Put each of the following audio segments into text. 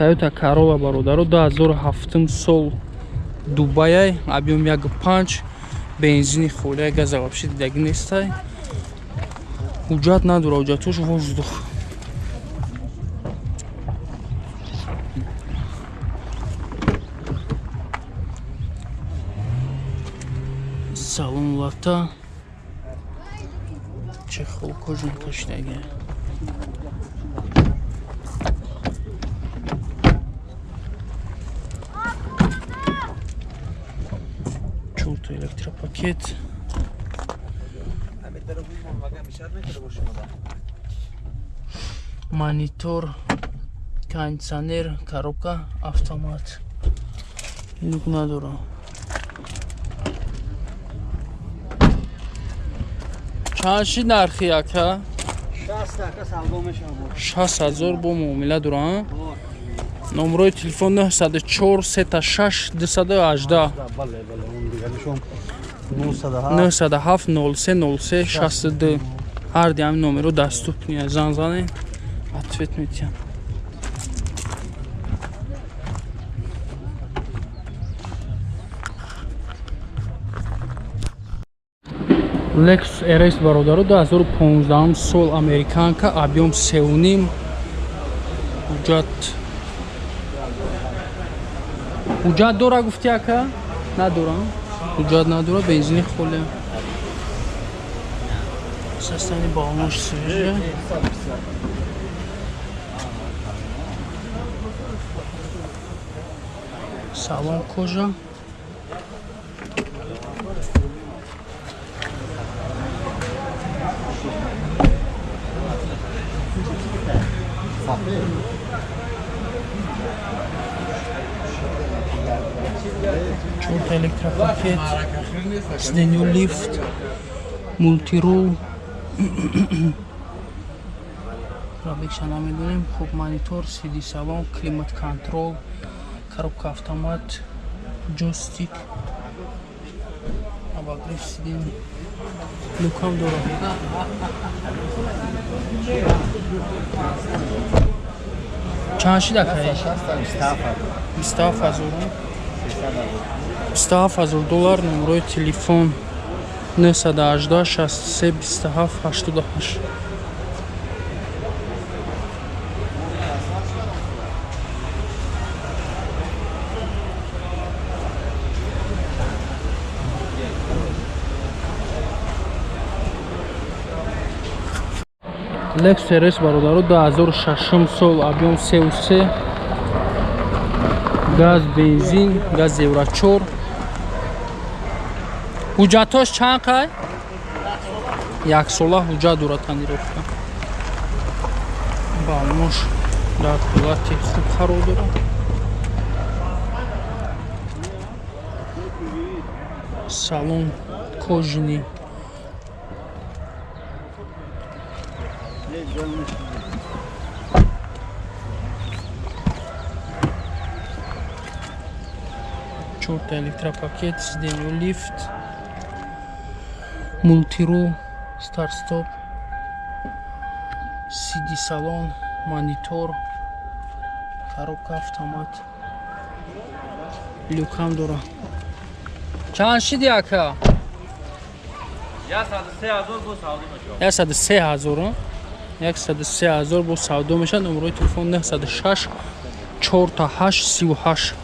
Toyota Corolla бародаро 2007 сол Дубайай, объем 1.5, бензини холия, газа вообще дидаги нестай. Ҳуҷҷат надора, ҳуҷҷатош воздух. Салон лата. Чехол кожан кашидаги. Чорта электропакет. Монитор, кондиционер, коробка, автомат. Люк надора. Чанд шид нархи ака? 60 000 бо муомила дора. Номерои телефон 904 36 218 907 03 03 62. Ҳар ди ҳамин номеро доступный, зан занен, ответ метиҳам. Lexus RS бародаро 2015 сол, американка, объем 3.5. Ҳуҷҷат дора гуфти ака? Надора? Ҳуҷҷат надора, бензини холия. Состояние баллонаш свежее. Салон кожа. Чорта электропакет, сиденье лифт, мультирул. Пробегша намедонем. Хуб, монитор, CD салон, климат контрол, коробка автомат, джойстик, обогрев сиденье. Люкам дорад. Чанд шид ака? 27 000. 27 000 доллар. Номерои телефон 918 63 27 88. Lexus RS бародаро 2006 сол, объем 3.3, газ бензин, газ евро 4. Ҳуҷҷатош чанд қай? Яксола ҳуҷҷат дорад, тонировка. Баллонош дар ҳолати хуб қарор дорад. Салон кожаный. Чорта электропакет, сиденье лифт, мультирул, старт-стоп, CD салон, монитор, коробка автомат. Люкам дора. Чанд шиди ака? 103 000. 103 000 бо савдо мешавад. Номерои телефон 906 4 8 38.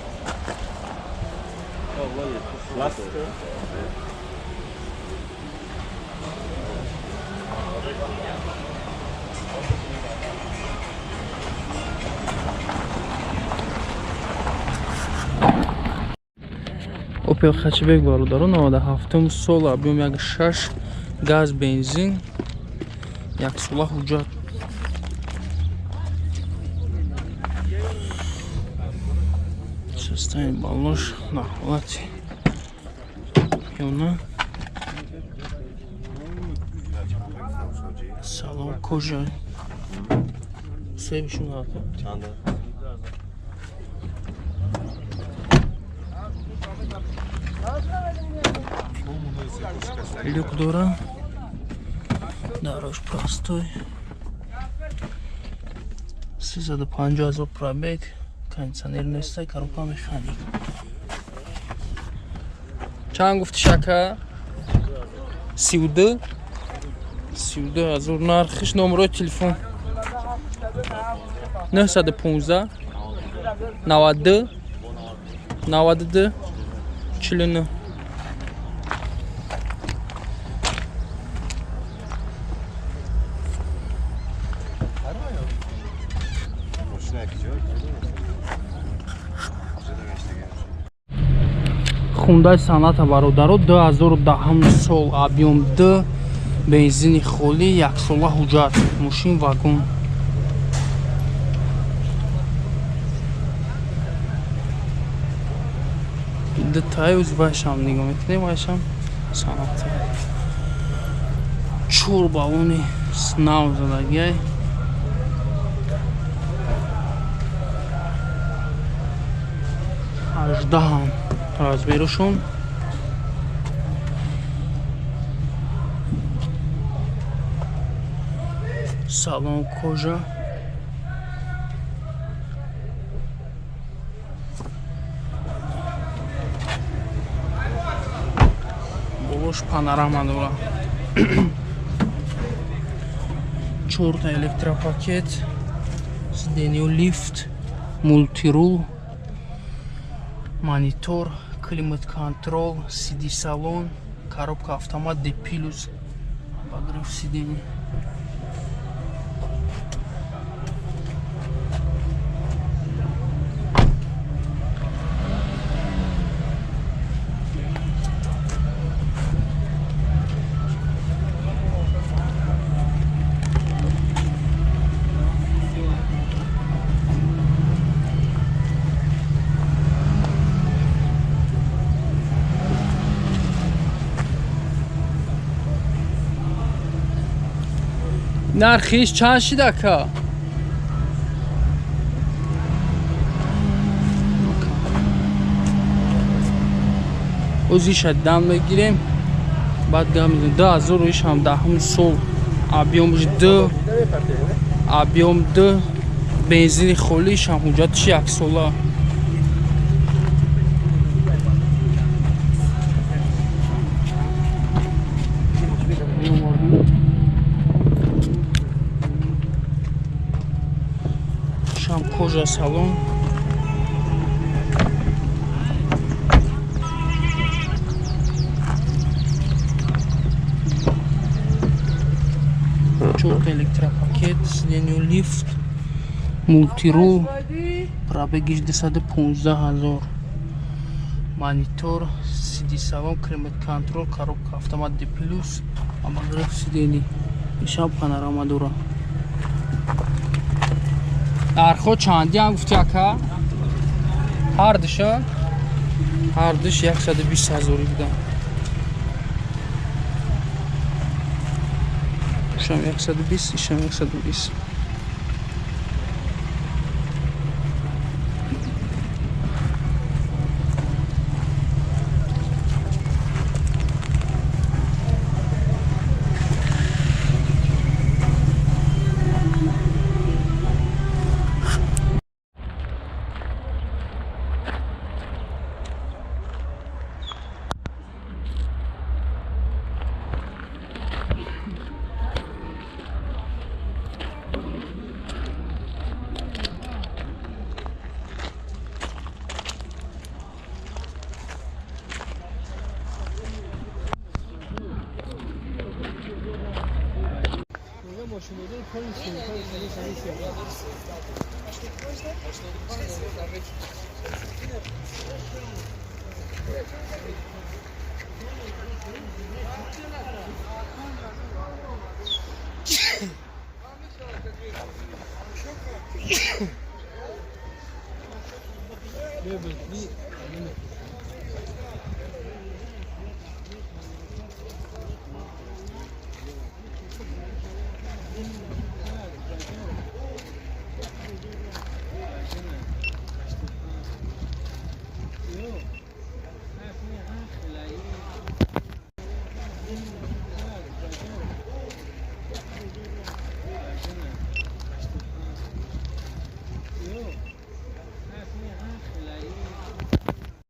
Opel Hatchback бародаро 97 сол, объем 1.6, газ бензин, яксола ҳуҷҷат. Состояние баллош дар ҳолати ёна. Салон кожа. Соҳибшон ака? Чанда? Люк дора. Дарош простой. 350 000 пробег. Кондиционер нестай, коробка механик. Чанд гуфти, шака? 32? 32 000 нархиш. Номерои телефон 915 92 92 49. Хундай Соната, бародаро, 2010 сол, объём д, бензини холӣ, яксола ҳуҷҷат, мошин вагон. Дутаи уз вайшам нигоҳ мекунем, вайшам Соната. Чор баллони нав задагиай. Ҳаждаҳам размерушон. Салон кожа. Болош панорама дора. Чорта электропакет, сидению, лифт, мультирул, монитор, климат контрол, CD салон, коробка автомат D плюс, обогрев сидений. Нархиш чанд шид, ака? Озиша дам мегирем, баъд гап мезанем. 2017 сол, объёмш д, объём д, бензини холишам, ҳуҷҷатиш яксола. Шам кожа салон. Чорта электропакет, сиденью, лифт, мультирул, пробегиш 215 000, монитор, CD салон, климат контрол, коробка автомат D плюс, обогрев сидений. Ишам панорама дора. Нархо чандиам гуфти, ака? Ҳардуша? Ҳардуш 120 ҳазорӣ будам. Ишам 120, ишам 120.